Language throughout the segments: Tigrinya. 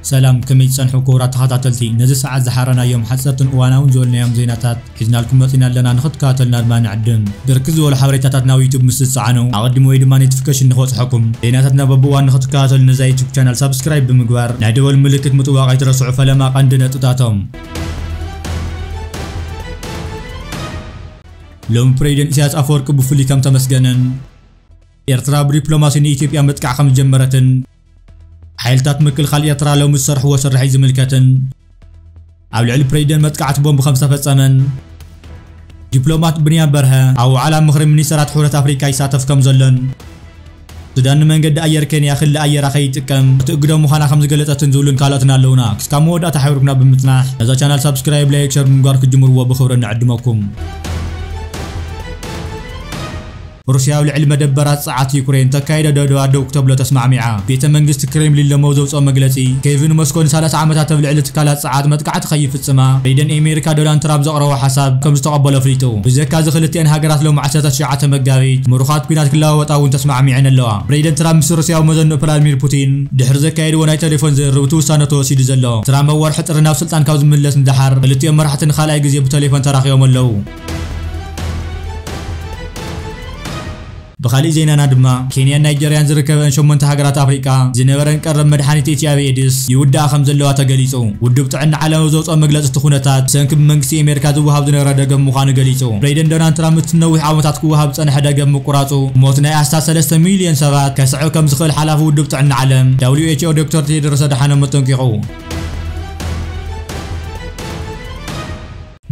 ሰላም፣ ከመይ ትጸንሑ ክቡራት ተኸታተልቲ? ነዚ ሰዓት ዝሓረናዮም ሓጸርትን እዋናውን ዝበልናዮም ዜናታት ሒዝናልኩም መጺና ኣለና። ንኽትከታተሉና ድማ ንዕድም። ብርክት ዝበሉ ሓበሬታታት ናብ ዩቱብ ምስ ዝጸዓኑ፣ ኣቐድሞ ወይ ድማ ኖቲፊኬሽን ንኽበጽሐኩም፣ ዜናታትና በብእዋን ንኽትከታተሉ ነዛ ዩቱብ ቻናል ሳብስክራይብ ብምግባር ናይ ደወል ምልክት ምጥዋቕ ኣይትረስዑ። ፈለማ ቀንዲ ነጥብታቶም። ሎሚ ፕሬዚደንት ኢሳያስ ኣፈወርቂ ብፍሉይ ከም ተመስገነን፣ ኤርትራ ብዲፕሎማሲ ንኢትዮጵያ ምጥቃዕ ከም ዝጀመረትን፣ ሓይልታት ምክልኻል ኤርትራ ሎሚ ዝሰርሕዎ ስርሒት ዝምልከትን፣ ኣብ ልዕሊ ፕሬዚደንት መጥቃዕቲ ቦምብ ከም ዝተፈጸመን፣ ዲፕሎማት ብንያም በርሀ ኣብ ዋዕላ ምኽሪ ሚኒስተራት ሕብረት ኣፍሪቃ ይሳተፍ ከም ዘሎን፣ ሱዳን ንመንገዲ ኣየር ኬንያ ክሊ ኣየራ ከይጥቀም ክትእግዶ ምዃና ከም ዝገለጸትን ዝብሉን ካልኦትን ኣለውና። ክስካብ መወዳእታ ሓቢርኩምና ብምጽናሕ ነዛ ቻናል ሳብስክራይብ፣ ላይክ፣ ሸር ብምግባር ክትጅምርዎ ብኽብሪ ንዕድመኩም። ሩስያ ኣብ ልዕሊ መደበራት ጸዓት ዩክሬን ተካይዶ ደብደባ ደው ክተብሎ ተስማዕሚዓ። ቤተ መንግስቲ ክሬምሊን ሎሚ ኣብ ዘውጽኦ መግለጺ፣ ኬቭን ሞስኮ ንሰላሳ ዓመታት ኣብ ልዕሊ ትካላት ጸዓት መጥቃዕቲ ከይፍጽማ ፕሬዚደንት ኣሜሪካ ዶናልድ ትራምፕ ዘቕረቦ ሓሳብ ከም ዝተቐበሎ ኣፍሊጡ። ብዘካ እዚ፣ ክልቲአን ሃገራት ሎሚ ዓሰርተ ትሽዓተ መጋቢት ምሩኻት ኲናት ክለዋወጣ እውን ተስማዕሚዐን ኣለዋ። ፕሬዚደንት ትራምፕ ምስ ሩስያዊ መዘንኡ ቭላድሚር ፑቲን ድሕሪ ዘካየድዎ ናይ ቴሌፎን ዝርርብ እቲ ውሳነ ተወሲዱ ዘሎ። ትራምፕ ኣብ ወርሒ ጥሪ ናብ ስልጣን ካብ ዝምለስ ንደሓር ክልቲኦም መራሕቲ ንኻልኣይ ግዜ ብቴሌፎን ተራኺቦም ኣለዉ። ብኻሊእ ዜናና ድማ፣ ኬንያን ናይጀርያን ዝርከበን ሸሞንተ ሃገራት ኣፍሪቃ ዝነበረን ቀረብ መድሓኒት ኤች ኣይ ቪ ኤድስ ይውድኣ ከም ዘለዋ ተገሊጹ። ውድብ ጥዕና ዓለም ኣብ ዘውጽኦ መግለጺ፣ እቲ ኩነታት ብሰንኪ ብመንግስቲ ኣሜሪካ ዝወሃብ ዝነበረ ደገፍ ምዃኑ ገሊጹ። ፕሬዚደንት ዶናልድ ትራምፕ እቲ ነዊሕ ዓመታት ክወሃብ ዝጸንሐ ደገፍ ምቁራጹ፣ ሞት ናይ ኣስታት ሰለስተ ሚልዮን ሰባት ከስዕብ ከም ዝኽእል ሓላፊ ውድብ ጥዕና ዓለም ደብሊው ኤች ኦ ዶክተር ቴድሮስ ኣድሓኖም ኣጠንቂቑ።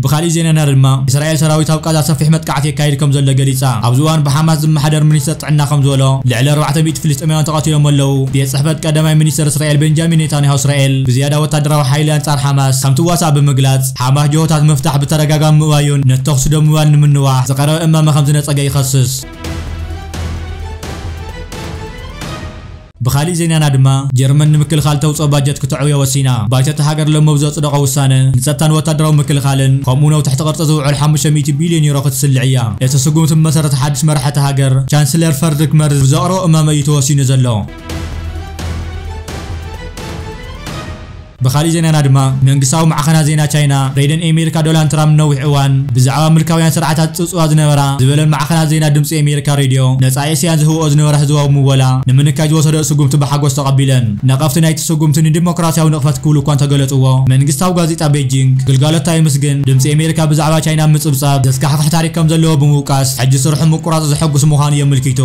ብኻሊእ ዜናና ድማ፣ እስራኤል ሰራዊት ኣብ ቃዛ ሰፊሕ መጥቃዕቲ የካይድ ከም ዘሎ ገሊጻ። ኣብዚ እዋን ብሓማስ ዝመሓደር ሚኒስተር ጥዕና ከም ዝበሎ፣ ልዕሊ ኣርባዕተ ሚእቲ ፍልስጤማውያን ተቐቲሎም ኣለዉ። ቤት ጽሕፈት ቀዳማይ ሚኒስተር እስራኤል ቤንጃሚን ኔታንያሁ፣ እስራኤል ብዝያዳ ወታደራዊ ሓይሊ ኣንጻር ሓማስ ከም ትዋሳእ ብምግላጽ፣ ሓማስ ጅሆታት ምፍታሕ ብተደጋጋሚ ምእባዩን ነቲ ተኹሲ ደው ምባል ንምንዋሕ ዝቐረበ እማመ ከም ዝነጸገ ይኸስስ። ብኻሊእ ዜናና ድማ፣ ጀርመን ንምክልኻል ተውጽኦ ባጀት ክተዕብዮ ወሲና። ባይቶ እታ ሃገር ሎሚ ብዘጽደቖ ውሳነ፣ ንጸጥታን ወታደራዊ ምክልኻልን፣ ከምኡ'ውን ኣብ ትሕቲ ቅርጺ ዝውዕል ሓሙሽተ ሚእቲ ቢልዮን ዩሮ ክትስልዕ እያ። እቲ ስጉምቲ ብመሰረት ሓድሽ መራሒ እታ ሃገር፣ ቻንስለር ፍረድሪክ መርዝ ብዘቕረቦ እማመ እዩ ተወሲኑ ዘሎ። ብኻሊእ ዜናና ድማ፣ መንግስታዊ ማዕኸናት ዜና ቻይና፣ ፕሬዚደንት ኣሜሪካ ዶናልድ ትራምፕ ንነዊሕ እዋን ብዛዕባ ምልካውያን ስርዓታት ዝጽውጽዋ ዝነበራ ዝበለን ማዕኸናት ዜና ድምጺ ኣሜሪካ ሬድዮ ነጻ ኤስያን ዝህብኦ ዝነበረ ህዝባዊ ምወላ ንምንካይ ዝወሰደኦ ስጉምቲ ብሓጎስ ተቐቢለን። ነቐፍቲ ናይቲ ስጉምቲ ንዲሞክራሲያዊ ንቕፈት ክብሉ እኳ እንተገለጽዎ፣ መንግስታዊ ጋዜጣ ቤጂንግ ግልጋሎታ የመስግን፣ ድምጺ ኣሜሪካ ብዛዕባ ቻይና ምጽብጻብ ዘስካሕክሕ ታሪክ ከም ዘለዎ ብምውቃስ፣ ሕጂ ስርሑ ምቁራጹ ዘሐጉስ ምዃኑ የመልኪቱ።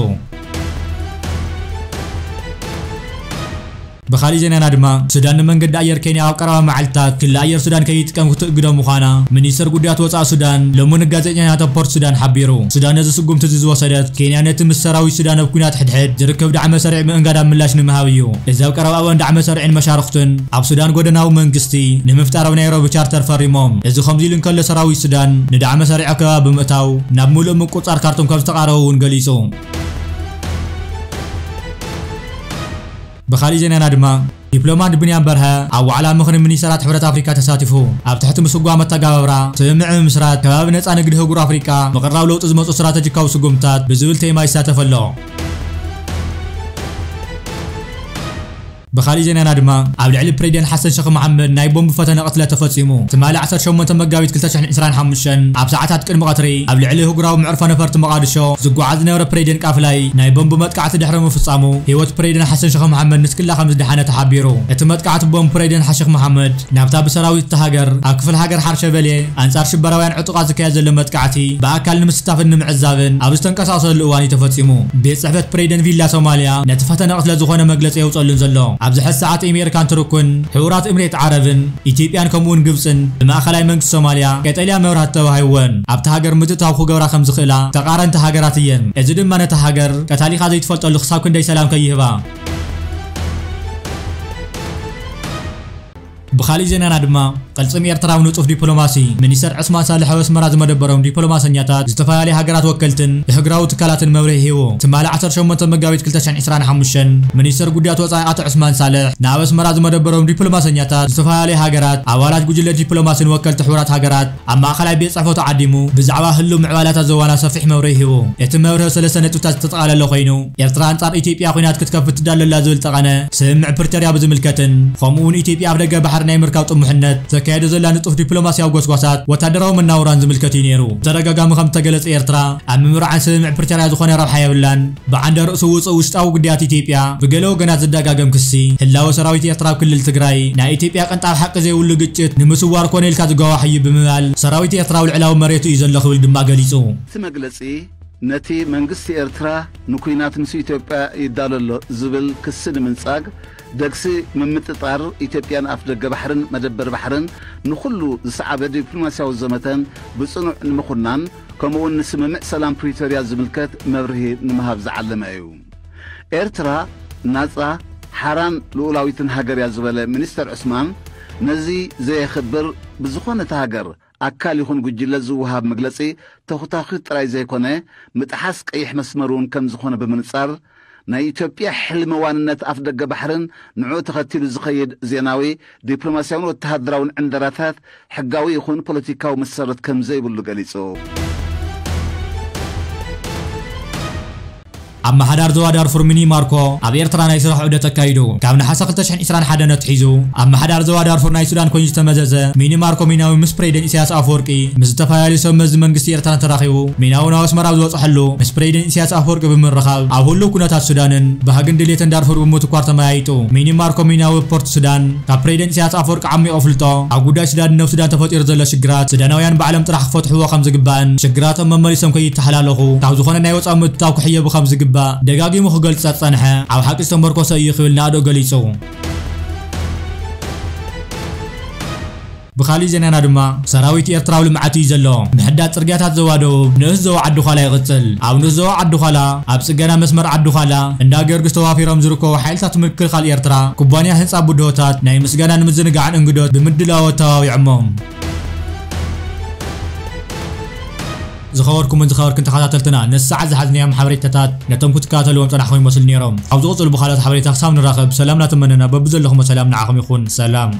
ብኻሊእ ዜናና ድማ፣ ሱዳን ንመንገዲ ኣየር ኬንያ ኣብ ቀረባ መዓልታት ክሊ ኣየር ሱዳን ከይጥቀም ክትእግዶ ምዃና ሚኒስተር ጉዳያት ወጻኢ ሱዳን ሎሚ ንጋዜጠኛታት ኣብ ፖርት ሱዳን ሓቢሩ። ሱዳን ነዚ ስጉምቲ እዚ ዝወሰደት፣ ኬንያ ነቲ ምስ ሰራዊት ሱዳን ኣብ ኲናት ሕድሕድ ዝርከብ ዳዕመ ሰሪዕ ምእንጋድ ኣብ ምላሽ ንምሃብ እዩ። እዚ ኣብ ቀረባ እዋን ዳዕመ ሰሪዕን መሻርኽቱን ኣብ ሱዳን ጎደናዊ መንግስቲ ንምፍጣር ኣብ ናይሮቢ ቻርተር ፈሪሞም። እዚ ከምዚ ኢሉ እንከሎ፣ ሰራዊት ሱዳን ንዳዕመ ሰሪዕ ኣብ ከባቢ ብምእታው ናብ ምሉእ ምቁጽጻር ካርቱም ከም ዝተቓረቡ እውን ገሊጹ። ብኻሊእ ዜናና ድማ፣ ዲፕሎማት ብንያም በርሀ ኣብ ዋዕላ ምኽሪ ሚኒስተራት ሕብረት ኣፍሪካ ተሳቲፉ። ኣብ ትሕቲ ምስጓም ኣተጋባብራ ስምምዕ ምምስራት ከባቢ ነጻ ንግዲ ህጉር ኣፍሪካ፣ ምቕራብ ለውጢ ዝመጹ ስትራተጂካዊ ስጉምትታት ብዝብል ቴማ ይሳተፍ ኣሎ። ብኻሊእ ዜናና ድማ፣ ኣብ ልዕሊ ፕሬዚደንት ሓሰን ሸኽ መሓመድ ናይ ቦምብ ፈተነ ቅትለት ተፈጺሙ። ትማሊ ዓሰርተ ሸሞንተ መጋቢት ክልተ ሽሕን ዕስራን ሓሙሽተን ኣብ ሰዓታት ቅድሚ ቀትሪ ኣብ ልዕሊ ህጉራዊ መዕርፎ ነፈርቲ መቓድሾ ዝጓዓዝ ዝነበረ ፕሬዚደንት ቃፍላይ ናይ ቦምብ መጥቃዕቲ ድሕሪ ምፍጻሙ፣ ህይወት ፕሬዚደንት ሓሰን ሸኽ መሓመድ ንስክላ ከም ዝደሓነ ተሓቢሩ። እቲ መጥቃዕቲ ቦምብ ፕሬዚደንት ሓሸኽ መሓመድ ናብታ ብሰራዊት እታ ሃገር ኣብ ክፍለ ሃገር ሓርሸበሌ ኣንጻር ሽበራውያን ዕጡቓት ዝካየድ ዘሎ መጥቃዕቲ ብኣካል ንምስታፍን ንምዕዛብን ኣብ ዝተንቀሳቐሰሉ እዋን እዩ ተፈጺሙ። ቤት ጽሕፈት ፕሬዚደንት ቪላ ሶማልያ ነቲ ፈተነ ቅትለት ዝኾነ መግለጺ የውጸሉን ዘሎ። ኣብዚ ሕዚ ሰዓት ኣሜሪካን ቱርክን፣ ሕቡራት እምሬት ዓረብን ኢትዮጵያን ከምኡውን ግብጽን ብማእከላይ መንግስቲ ሶማልያ ቀጠልያ መብራህቲ ተዋሂብወን ኣብታ ሃገር ምትእትታው ክገብራ ከም ዝኽእላ ተቓረንቲ ሃገራት እየን። እዚ ድማ ነታ ሃገር ቀታሊኻ ዘይትፈልጠሉ ክሳብ ክንደይ ሰላም ከይህባ። ብኻሊእ ዜናና ድማ፣ ቅልጽም ኤርትራዊ ንጡፍ ዲፕሎማሲ፣ ሚኒስተር ዑስማን ሳልሕ ኣብ ኣስመራ ዝመደበሮም ዲፕሎማሰኛታት፣ ዝተፈላለዩ ሃገራት ወከልትን ብሕግራዊ ትካላትን መብርሂ ሂቡ። ትማሊ ዓሰርተ ሸሞንተ መጋቢት ክልተ ሽሕን ዕስራን ሓሙሽተን፣ ሚኒስተር ጉዳያት ወጻኢ ኣቶ ዑስማን ሳልሕ፣ ናብ ኣስመራ ዝመደበሮም ዲፕሎማሰኛታት፣ ዝተፈላለዩ ሃገራት፣ ኣባላት ጉጅለ ዲፕሎማስን ወከልቲ ሕቡራት ሃገራት፣ ኣብ ማእኸላይ ቤት ጽሕፈቱ ዓዲሙ፣ ብዛዕባ ህሉው ምዕባላታት ዞባና ሰፊሕ መብርሂ ሂቡ። እቲ መብርሂ ሰለስተ ነጥብታት ዝተጠቓለለ ኮይኑ፣ ኤርትራ ኣንጻር ኢትዮጵያ ኲናት ክትከፍት ትዳሎ ኣላ ዝብል ጠቐነ፣ ስምምዕ ፕሪቶርያ ብዝምልከትን፣ ከምኡ እውን ኢትዮጵያ ኣብ ደገ ባሕሪ ናይ ምርካብ ጥሙሕነት፣ ዘካየዶ ዘላ ንጡፍ ዲፕሎማስያዊ ጎስጓሳት፣ ወታደራዊ መናውራን ዝምልከት እዩ ነይሩ። ብተደጋጋሚ ከም ዝተገለጸ ኤርትራ፣ ኣብ ምምርዓን ስምምዕ ፕሪቶርያ ዝኾነ ረብሓ የብላን። ብዓንደ ርእሱ ውጹእ ውሽጣዊ ጉዳያት ኢትዮጵያ ብገለ ወገናት ዝደጋገም ክሲ፣ ህላወ ሰራዊት ኤርትራ ኣብ ክልል ትግራይ ናይ ኢትዮጵያ ቅንጣብ ሓቂ ዘይብሉ ግጭት ንምስዋር ኮነ ኢልካ ዝጓዋሕ እዩ ብምባል፣ ሰራዊት ኤርትራ ኣብ ልዕላዊ መሬቱ እዩ ዘሎ ክብል ድማ ገሊጹ። እቲ መግለጺ፣ ነቲ መንግስቲ ኤርትራ ንኲናት ምስ ኢትዮጵያ ይዳሎ ኣሎ ዝብል ክሲ ንምንጻግ፣ ደግሲ ምምጥጣር ኢትዮጵያን ኣፍ ደገ ባሕርን መደበር ባሕርን ንኹሉ ዝሰዓበ ዲፕሎማስያዊ ዘመተን ብጽኑዕ ንምኹናን፣ ከምኡውን ንስምምዕ ሰላም ፕሪቶርያ ዝምልከት መብርሂ ንምሃብ ዝዓለመ እዩ። ኤርትራ ናጻ፣ ሓራን ልኡላዊትን ሃገር እያ ዝበለ ሚኒስተር ዑስማን፣ ነዚ ዘየኽብር ብዝኾነት ሃገር ኣካል ይኹን ጉጅለ ዝወሃብ መግለጺ ተኹታኺት ጥራይ ዘይኮነ፣ ምጥሓስ ቀይሕ መስመር እውን ከም ዝኾነ ብምንጻር፣ ናይ ኢትዮጵያ ሕልሚ ዋንነት ኣፍ ደገ ባሕርን ንዕኡ ተኸቲሉ ዝኸይድ ዜናዊ፣ ዲፕሎማስያውን ወተሃደራውን ዕንደራታት ሕጋዊ ይኹን ፖለቲካዊ መሰረት ከም ዘይብሉ ገሊጹ። ኣመሓዳር ዞባ ዳርፉር ሚኒ ማርኮ ኣብ ኤርትራ ናይ ስራሕ ዑደት ኣካይዱ። ካብ ነሓሰ ክልተ ሽሕን ዕስራን ሓደን ኣትሒዙ፣ ኣመሓዳር ዞባ ዳርፉር ናይ ሱዳን ኮይኑ ዝተመዘዘ ሚኒ ማርኮ ሚናዊ ምስ ፕሬዚደንት ኢሳያስ ኣፈወርቂ፣ ምስ ዝተፈላለዩ ሰብ መዚ መንግስቲ ኤርትራን ተራኺቡ። ሚናዊ ናብ ኣስመራ ኣብ ዝበጽሐሉ፣ ምስ ፕሬዚደንት ኢሳያስ ኣፈወርቂ ብምርኻብ፣ ኣብ ህሉው ኩነታት ሱዳንን ባህግን ድሌትን ዳርፉር ብምትኳር ተመያይጡ። ሚኒ ማርኮ ሚናዊ ኣብ ፖርት ሱዳን፣ ካብ ፕሬዚደንት ኢሳያስ ኣፈወርቂ ዓሚቑ ኣፍልጦ፣ ኣብ ጉዳይ ሱዳን፣ ኣብ ሱዳን ተፈጢሩ ዘሎ ሽግራት፣ ሱዳናውያን ባዕሎም ጥራሕ ክፈትሕዎ ከም ዝግባእን፣ ሽግራቶም መመሊሶም ከይተሓላለኹ፣ ካብ ዝኾነ ናይ ወጻኢ ምእታው ክሕየቡ ከም ዝግባእ ደጋጊሙ ክገልጽ ዝጸንሐ፣ ኣብ ሓቂ ዝተመርኮሰ እዩ ክብል ናእዶ ገሊጹ። ብኻሊእ ዜናና ድማ፣ ሰራዊት ኤርትራ ኣብ ልምዓት እዩ ዘሎ። ምሕዳስ ጽርግያታት ዞባ ደቡብ፣ ንኡስ ዞባ ዓዲ ዃላ ይቕጽል። ኣብ ንኡስ ዞባ ዓዲ ዃላ፣ ኣብ ጽገና መስመር ዓዲ ዃላ፣ እንዳ ጊዮርጊስ ተዋፊሮም ዝርከቡ ሓይልታት ምክልኻል ኤርትራ፣ ኩባንያ ህንጻ ብድሆታት፣ ናይ ምስጋናን ምዝንጋዕን እንግዶት ብምድላው ኣተባቢዖሞም። ዝኸበርኩምን ዝኸበርክን ተኸታተልትና፣ ነዚ ሰዓት ዝሓዝናዮም ሓበሬታታት ነቶም ክትከታተልዎም ጸናሕኩም ይመስሉ ነይሮም። ኣብ ዝቕጽል ብኻልኦት ሓበሬታ ክሳብ ንራኸብ፣ ሰላም እናተመነና፣ በብዘለኹሞ ሰላም ንዓኹም ይኹን። ሰላም።